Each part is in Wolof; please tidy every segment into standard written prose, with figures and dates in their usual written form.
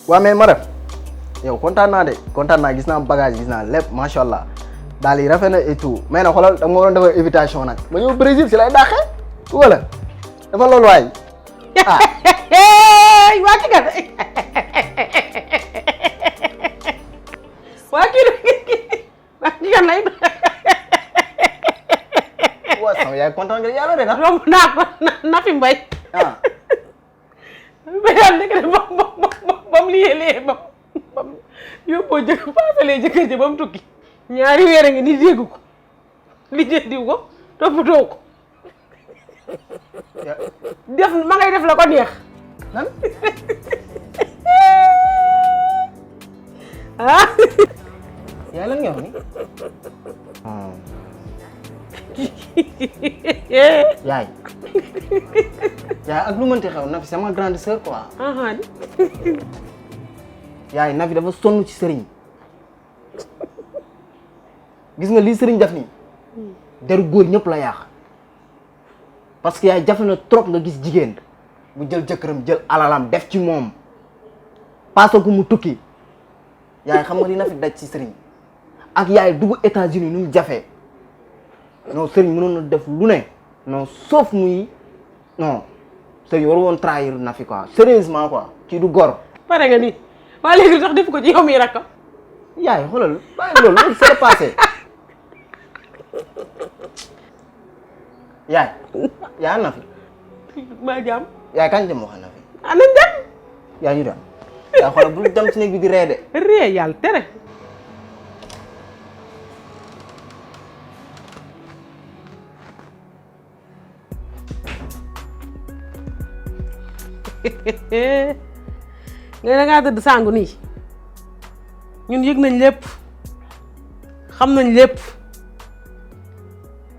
waa mais ma def yow kontaan naa de kontaan naa gis naa bagage gis naa lépp macha allah daal yi rafet na et tout mais nag xoolal da nga waroon defar invitation nag ma ñëw Brésil si lay dàqee wala dafa loolu waay ah. waa ci gàtt waa kii waa ci gàtt lay. waaw sama yaay kontaan nga yàlla de na. romb naa ko Nafi Mbaye. ah. mais daal nekk na ba mu liyee ba mu yóbboo jëkkër paasalee jëkkër ji ba mu tukki ñaari weer a ngi ni déggu ko lijjantiw ko toppatoo ko def ma ngay def la ko neex. lan. ah. yaay lan nga wax ni. yaay. yaay ak lu mënti xew Nafi sama grande sœur quoi. yaay Nafi dafa sonn ci sëriñ gis nga lii sëriñ def nii deru góor ñëpp la yàq parce que yaay jafe na trop nga gis jigéen bu jël jëkkëram jël alalam def ci moom paasal ko mu tukki yaay xam nga li Nafi daj ci sëriñ ak yaay dugg États-unis nu mu jafee non sëriñ mënoon na def lu ne non sauf muy non sëriñ waru woon trahir Nafi quoi sérieusement quoi kii du gor. pare nga nii waa léegi sax def ko ci yow mii rakam. yaay xoolal bàyyi loolu loolu c'est le passé yaay yaa Nafi. maa jàmm. yaay kañ dem wax Nafi. ah nañ dem. yaa ñu dem yaay xoolal bul dem ci néeg bi di ree de. ree yàlla tere. nga da ngaa tëdd sangu nii ñun yëg nañ lépp xam nañ lépp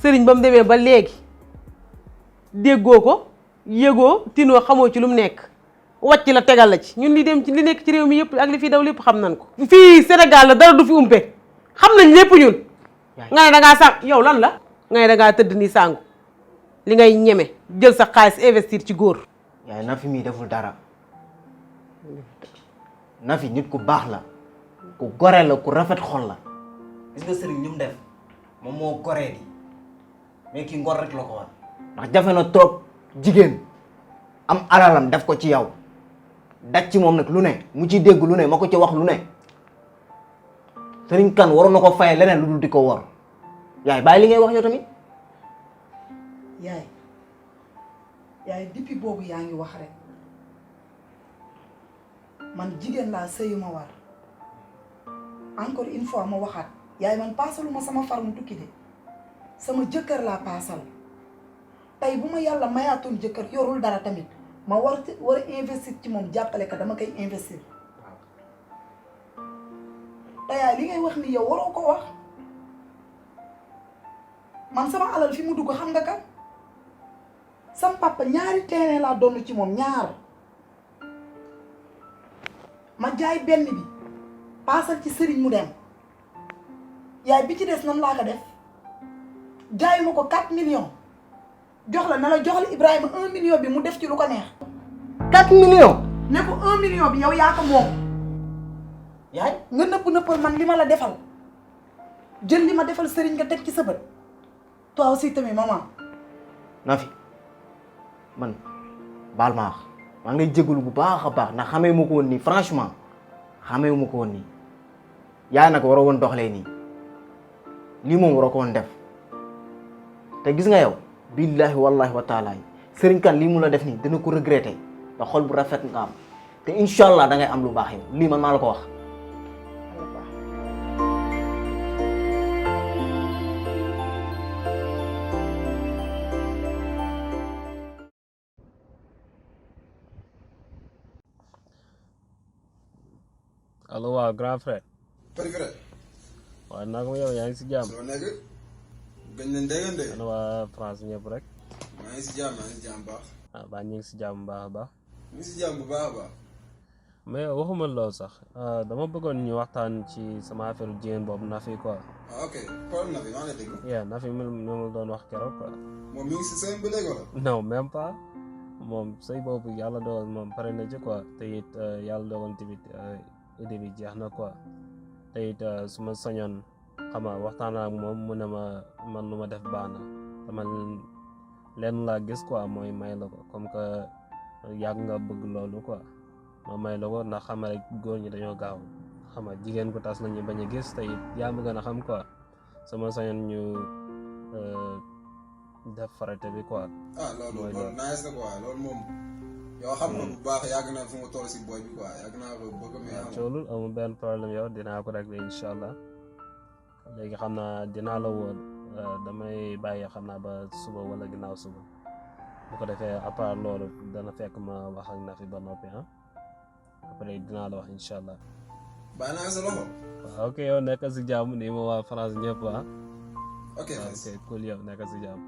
sëriñ ba mu demee ba léegi déggoo ko yëgoo tinoo xamoo ci lu mu nekk wàcc la tegal la ci ñun li dem ci li nekk ci réew mi yëpp ak li fi daw lépp xam nañ ko. fii Sénégal la dara du fi umpe xam nañ lépp ñun. nga ne da ngaa sang yow lan la. nga ne da ngaa tëdd nii sangu li ngay ñeme jël sa xaalis investir ci góor. yaay Nafi mii deful dara Nafi nit ku baax la ku gore la ku rafet xol la gis nga sëriñ ñu mu def moom moo goree di mais kii ngor rek la ko war ndax jafe na trop jigéen am alalam def ko ci yow daj ci moom nag lu ne mu ciy dégg lu ne ma ko ci wax lu ne sëriñ kan waroon na ko faye leneen lu dul di ko wor yaay bàyyi li ngay wax yow tamit. yaay depuis boobu yaa ngi wax rek man jigéen laa sëyuma war encore une fois ma waxaat yaay man paasaluma sama far mu tukki de sama jëkkër laa paasal tey bu ma yàlla mayaatoon jëkkër yorul dara tamit ma war a investir ci moom jàppale ka dama koy investir te yaay li ngay wax ni yow waroo ko wax man sama alal fi mu dugg xam nga kan sam papa ñaari terrain laa doon ci moom ñaar ma jaay benn bi paasal ci sëriñ mu dem yaay bi ci des nan laa ko def jaayu ma ko 4 millions jox la na la joxal Ibrahima 1 million bi mu def ci lu ko neex. 4 millions. ne ko 1 million bi yow yaa ko moom. yaay nga nëppal man li ma la defal jël li ma defal sëriñ nga teg ci sa bët toi aussi tamit maman. Nafi man baal ma wax maa ngi lay jégalu bu baax a baax ndax xamee ma ko woon nii franchement xamee ma ko woon nii yaa nag waroo woon doxalee nii lii moom waroo ko woon def te gis nga yow billahi wallahi wa taala sëriñ kan lii mu la def nii dina ko regretter te xol bu rafet nga am te incha allah da ngay am lu baax yow lii man maa la ko wax. allo waaw grand frère. préférées. waaw naka ma yow yaa ngi si jàmm. soo nekk gëj nañ déggante. ana waa France ñëpp rek. maa ngi si jàmm bu baax. ah ba ñu ngi si jàmm bu baax a baax. ñu ngi si jàmm bu baax a baax. mais waxuma loolu sax dama bëggoon ñu waxtaan ci sama affaire jigéen boobu Nafi quoi. ah ok problème Nafi maa ngi lay déglu. yeah Nafi mi ma doon wax keroog quoi. moom mi ngi si seen ba léegi wala. non même pas moom sëy boobu yàlla dogal moom pare na ci quoi te it yàlla dogal tamit idée bi jeex na quoi te it su ma sañoon xam nga waxtaan ak moom mu ne ma man lu ma def baax na dama leen laa gis quoi mooy may la ko comme que yàgg nga bëgg loolu quoi ma may la ko ndax xam nga rek góor ñi dañoo gaaw xam nga jigéen ko tas la ñu bañ a gis te it yaa bëgg na xam quoi sama sañoon ñu def farate bi quoi. loolu nice na quoi loolu moom yow xam nga bu baax yàgg naa fu ma toll si boy bi quoi yàgg naa ko bëgg mais coolul amul benn problème yow dinaa ko régler incha allah léegi xam naa dinaa la woon damay bàyyi xam naa ba suba wala ginnaaw suba bu ko defee à part loolu dana fekk ma wax ak Nafi ba noppi après dinaa la wax incha allah. bàyyi naa sa loxo. waaw ok yow nekk si jàmm nii ma waa France ñëpp ok cool yow nekk si jàmm.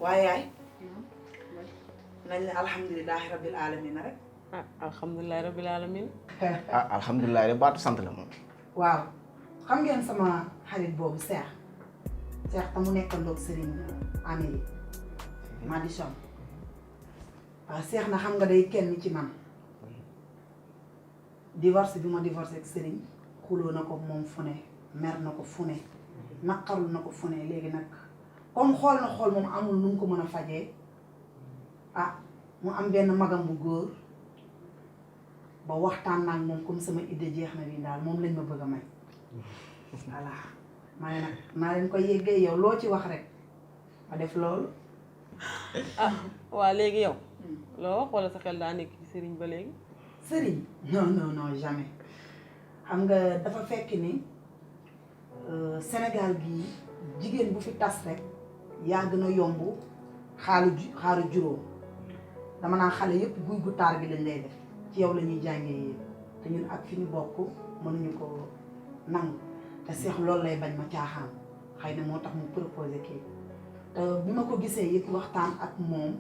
waaye yaay nañ ne alhamdulilahi rabbil alamin rek. alhamdulilah rabbil alamin. alhamdulilah de baatu sant la moom. waaw xam ngeen sama xarit boobu Cheikh te mu nekkandoog Serigne Amérique Madison waaw Cheikh na xam nga day kenn ci man divorce bi ma divorce ak Serigne xuloo na ko moom fu ne mer na ko fu ne naqarul na ko fu ne léegi nag comme xool na xool moom amul nu mu ko mën a fajee mu am benn magam bu góor ba waxtaan naa ak moom comme sama idée jeex na nii daal moom lañ ma bëgg a may voilà ma ne nag naa leen ko yéggee yow loo ci wax rek ma def loolu. waa léegi yow. loo wax wala sa xel daa nekk ci sëriñ ba léegi. sëriñ non jamais xam nga dafa fekk ni Sénégal gii jigéen bu fi tas rek yaa gën a yomb xaaru juróom dama naan xale yëpp guy gu taar bi lañ lay def ci yow la ñuy jàngee yéen te ñun ak fi ñu bokk mënuñu ko nangu te Seex loolu lay bañ ma caaxaan xëy na moo tax mu proposé kii te bi ma ko gisee it waxtaan ak moom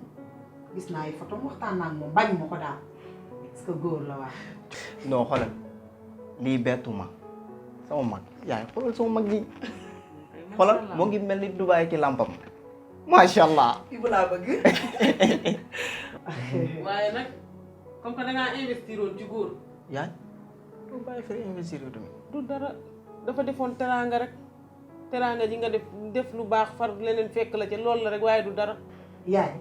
gis naa ay photo waxtaan naa ak moom bañ ma ko daal parce que góor la waaye. non xoolal lii bettu ma sama mag yaay xoolal sama mag ji xoolal moo ngi mel ni Dubaay ci làmpam macha allah. Ibu laa bëgg. waaye nag comme que da ngaa investir woon ci góor. yaay doo bàyyi fere investir yow tamit. du dara dafa defoon teraanga rek teraanga ji nga def lu baax far leneen fekk la ca loolu la rek waaye du dara. yaay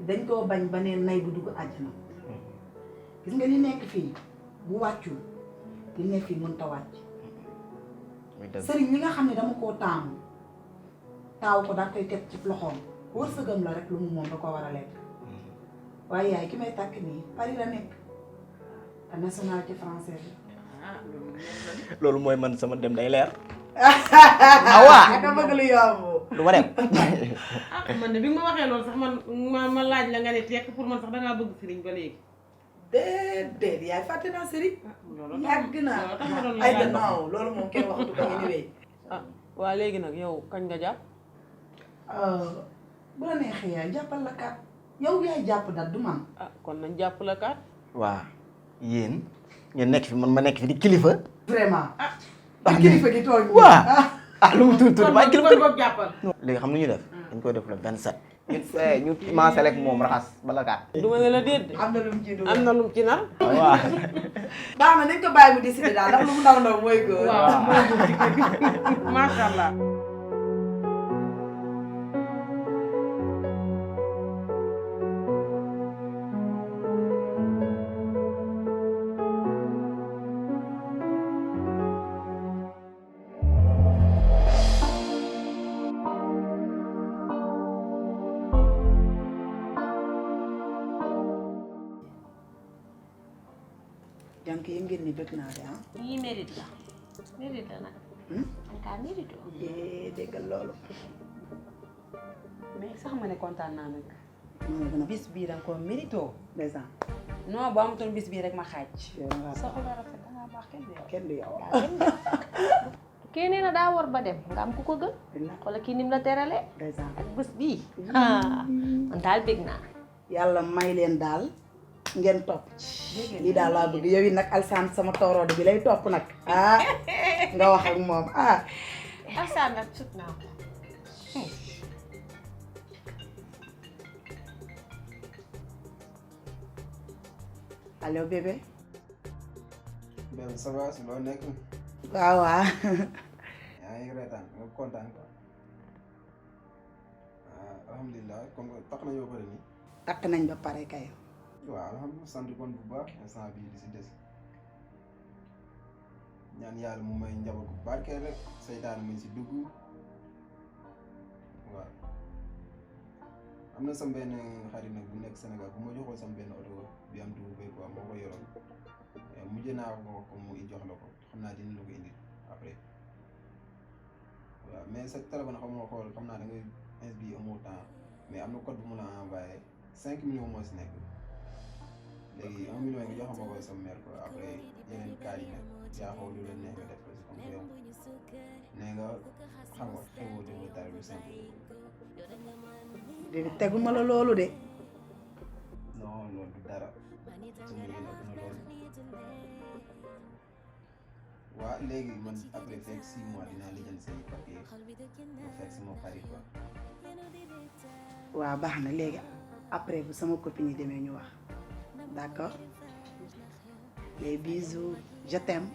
dañ koo bañ ba ne nay bu dugg àjjana gis nga li nekk fii bu wàccul li nekk fii mënut a wàcc. sëriñ li nga xam ne dama koo taamu taaw ko daa koy teg ci loxoom wërsëgam la rek lu mu moom da ko war a lekk waaye yaay ki may tàkk nii Paris la nekk te nationalité française la. loolu mooy man sama dem day leer. awaa nga bëgg lu yomb. du ma dem. man de bi nga ma waxee loolu sax ma laaj la nga ne tekk pour man sax dangaa bëgg sëriñ ba léegi. déedéet yaay fàtte naa sëriñ. yàgg naa loolu ay gannaaw loolu moom kenn waxatu ko anyway. waa léegi nag yow kañ nga jàpp. bu la neexee yaay jàppal la kaat yow yaay jàpp dat du man. kon nañ jàpp la kaat. waa yéen ngeen nekk fi man ma nekk fi di kilifa. vraiment. kilifa gi tooñ. waa lu mu tuuti kon maa kilifa kon jàppal. léegi xam nu ñu def. dañ koy def le 27. ñu maase rek moom raxas bala kaat. du ma ne la déet de. am na lu mu ci dugal am na lu mu ci nar. waaw. baax na nañ ko bàyyi mu décidé daal ndax lu mu ndaw ndaw mooy góor. waaw mooy góor ci kër gi macha allah. jànk yi ngeen ni bëgg naa de ah. lii mérite la nag. kaa mérite o. déggal loolu. mais sax ma ne kontaan naa nag. bis bis bii da nga ko mérite o. ndeysaan. non boo amutoon bis bii rek ma xaaj. yow da ngaa sa xol a rafet da ngaa baax kenn du yow. kenn du yow. kii nee na daa war ba dem nga am ku ko gën. wala kii nim la terale ndeysaan. ak bés bii. man daal bég naa. yàlla may leen daal ngeen topp ci lii daal laa bëgg yow it nag Alsaan sama tooroode bi lay topp nag ah nga wax ak moom ah Alsaan nag sut naa ko. allo bébé Bébé ça va si loo nekk waaw waaw yaa ngi reetaan nga kontaan quoi alhamdulilah comme que tax nañoo bëri nii takk nañ ba pare kay waaw alhamdulilah sant kon bu baax instant bii di si des ñaan yàlla mu may njaboot bu barkeel rek seytaan mu si dugg waaw am na sama benn xarit nag bu nekk Sénégal bu ma joxoon sama benn oto bi am dugub bi quoi moo ko yoroon mujj naa ko mu jox la ko xam naa dina la ko indi après waaw mais sa téléphone xam nga xool xam naa da ngay ins bi amoo temps mais am na code bu mu la envoyé 5 millions moo si nekk léegi 1 million nga jox ma ko sa mère quoi après yeneen cas yi nag yaa xool lu la neex nga def ko si comme yow nee nga xam nga xewoo defoo dara lu simple bébé teguma la loolu de non loolu du dara su ma yéene ëpp na loolu waaw léegi man après fekk 6 mois dinaa lijjanti say papier ma fekk sama xarit quoi waaw baax na léegi après bu sama copine yi demee ñu wax d'accord les bisous je t'aime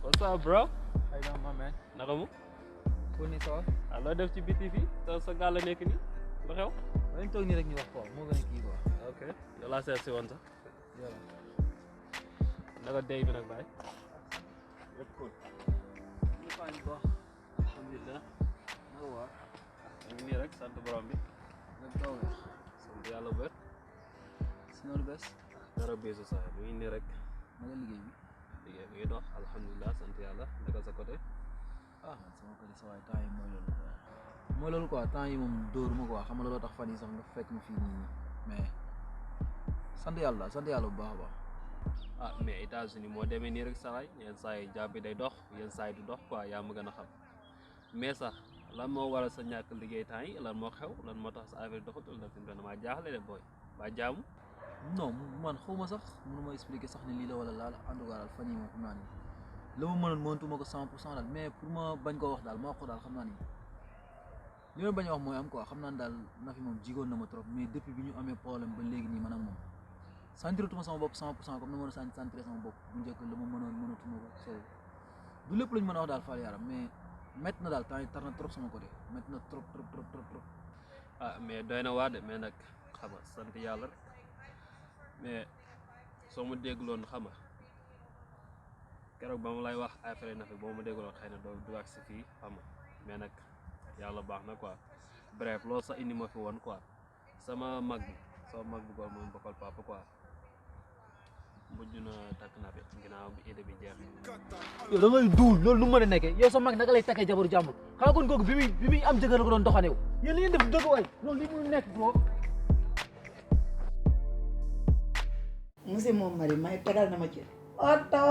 What's up bro? How you doing, my man? Naka mu? Pour ni ça va? ah loo def ci biti fii sa gaal la nekk nii lu xew? Dañ toog nii rek ñu wax quoi moo gën a kii quoi. ok yow laa seet si woon sax Yàlla. naka dey bi nag baay yëpp cool Ñu faañ bu baax. alhamdulilah Naka waa? ñu ngi nii rek sant borom bi Lépp daw la. sant yàlla bu wér Si noonu bes. dara beesu sax ñu ngi nii rek Naka liggéey bi? liggéey bi ngi dox alhamdulilah sant yàlla naka sa côté Ah man sama côté sa waay temps yi mooy loolu quoi. Mooy loolu quoi temps yi moom dóoruma quoi xam nga looloo tax fan yi sax nga fekk ma fii nii mais sant yàlla bu baax a baax. ah mais États-unis moo demee nii rek sawaay yenn saa yi jàpp bi day dox yenn saa yi du dox quoi yaa ma gën a xam mais sax lan moo waral sa ñàkk liggéey temps yi lan moo xew lan moo tax sa affaire doxatul la fi mu maa jaaxle de booy ba jaamu Non man xaw ma sax mënuma expliquer sax ne lii la wala laal en tout cas daal fan yi moom xam naa ni la ma mënoon mënatuma ko 100% daal mais pour ma bañ koo wax daal ma wax ko daal xam naa ni li ma bañ a wax mooy am quoi xam naa ni daal na fi moom jigoon na ma trop mais depuis bi ñu amee problème ba léegi nii man ak moom sentiratuma sama bopp 100% comme na ma mën a sentir sama bopp bu njëkk la ma mënoon mënatuma ko so du lépp lañ mën a wax daal Fall yaram mais métti na daal temps yi tar na trop sama côté métti na trop ah mais doy na waa de mais nag xam nga sant yàlla rek mais soo ma dégloon xam nga keroog ba ma lay wax affaire na fi boo ma dégloon xëy na doo du ak si fii xam nga mais nag yàlla baax na quoi bref loolu sax indi ma fi woon quoi sama mag bi ko moom bokkal papa quoi mujj na takk na bi ginnaaw bi idée bi jeex yow da ngay duul loolu nu mu mën a nekkee yow sa mag naka lay takkee jabaru jàmbur xanaa kon kooku bi muy am jëkkër la ko doon doxaneew yéen li ngeen def dëgg waay loolu li mu nekk bro monsieur moom mari may tegal na ma ci oto